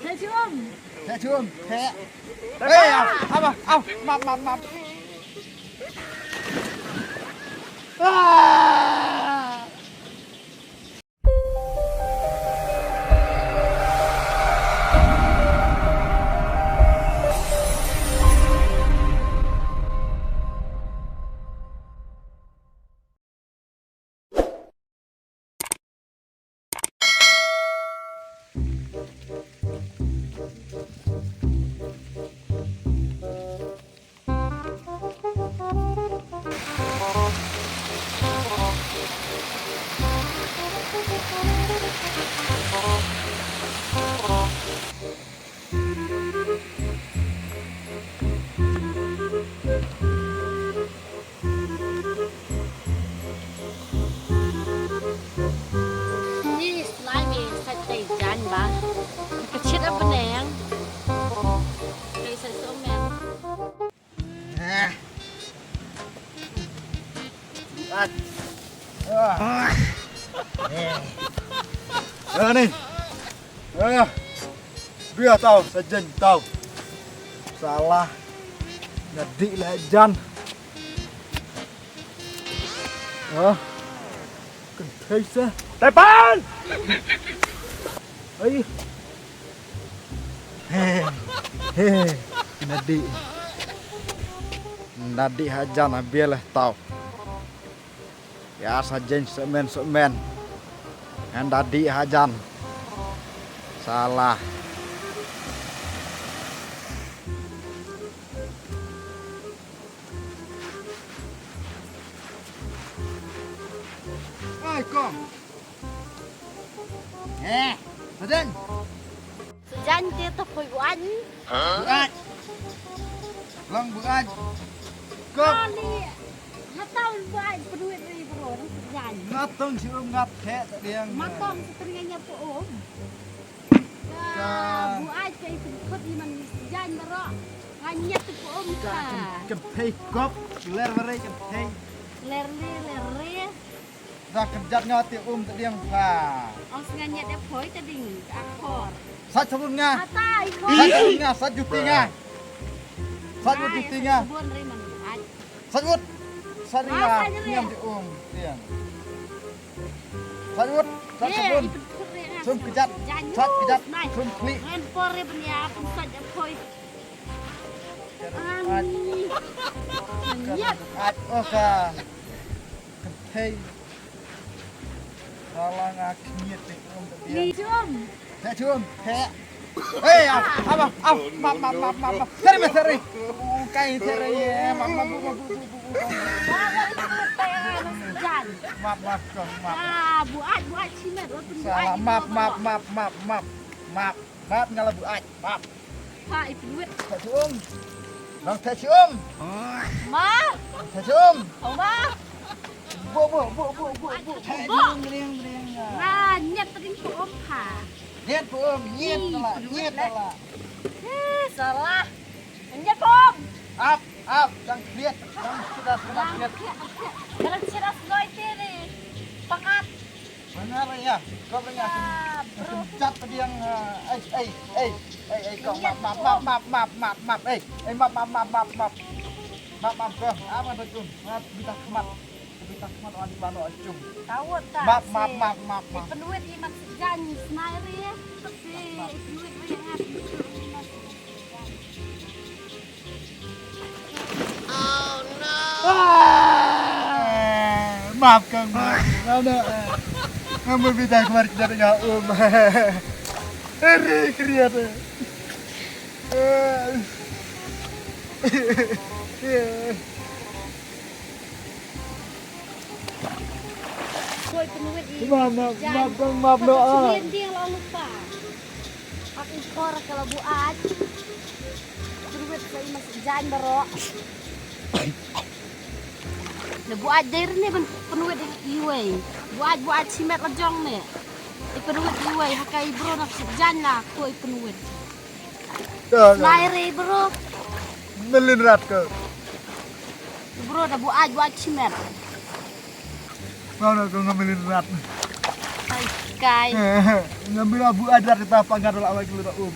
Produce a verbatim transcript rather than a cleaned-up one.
Theh shu um. Theh shu um. Theh. Hei, au, au, au, map, map, map. Ah! Ni slime sa tei jan ba. Ka chit a bneng. Tei sa so men. Ah. Ah. Eh. Ah, ni. Ah. Bia tau, sa jen tau. Salah. Nga dih lah jan. Ah. Kynthei sa. Tepan! Ai. He. He. Nga dih. Nga dih hajan ha bia lah tau. Ïa sa jen semen semen. Nga dih hajan. Salah. Oi, kong. Eh, Raden. Sejan te to poi buan. Buat. Long buat. Kop. Kali. Nga tau buat peduit ri bro, ni sejan. Nga tong si um ngat he ta diang. Nga tong setengahnya po um. Ka. Buat ka itu kut iman sejan bro. Nga nyet po um ka. Kep hei kop. Ler bere kep hei. Ler le, ler le. Da kejat nga te um te diang pha. Os nga nyet da phoi te ding akor. Sat sabun nga. Atai ko. Sat sabun nga, sat juti nga. Sat wut juti nga. Sabun ri man ai. Sat wut. Sat ri nga. Niam te um te diang. Sat wut. Sat sabun. Sum kejat. Sat kejat. Sum kli. Ngan por ri benia pun sat da phoi. Ani. Nyet. At oka. Hei. Salah nga khmiet te um te diang. Ni jom. Te jom. He. Hei, au, au, au, map, map, map, map, map. Sorry, map, sorry. Kai sorry, eh, map, map, map, map, map. Jan. Map, map, kong, map. Ah, buat, buat simet, oh, tu buat. Salah, map, map, map, map, map. Map. Map nga la buaid, map. Pha i pynwit. Theh shu um. Nang theh shu um. Ma. Theh shu um. Oh ma. Bu bu bu bu bu bu. Theh shu um ring ring. Nga nyet ring shu um pha. Nyet shu um, nyet la, nyet la. Eh, salah. Nyet shu um. Ap, ap, dang kriet, dang kriet, dang kriet. Dang kriet, dang kriet. Dang kriet, dang kriet. Pakat. Mana raya? Kau raya. Jat pediang, eh, eh, eh, eh, eh, kau map, map, map, eh, eh, map, map, map, map, map. Map, map, kau. Apa tu, Jun? Map, kita khmat. Kita khmat orang di mana, Jun? Tahu tak? Map, map, map, map, map. Penuit i mat jan, smai ri. Tapi penuit ri ngat. Ah, map kang map. Ngam bita kemar kita tengah um. Eri kriat. Koi penuit i. Map, map, map kang map no ah. Dia lalu lupa. Ak i kor ka la buaid. Pynwit sa i mas jan baroh. La buaid dei rne ban pynwit iwei. Buaid buaid simet la jong ne. I pynwit iwei ha ka i bro na jan na ko i pynwit. Lai re bro. Melin rat ko. Bro da buaid buaid simet. Mau na ko ngamelin rat. Hai. kai. Ngam bi abu adar kita pangar la wai kilo um.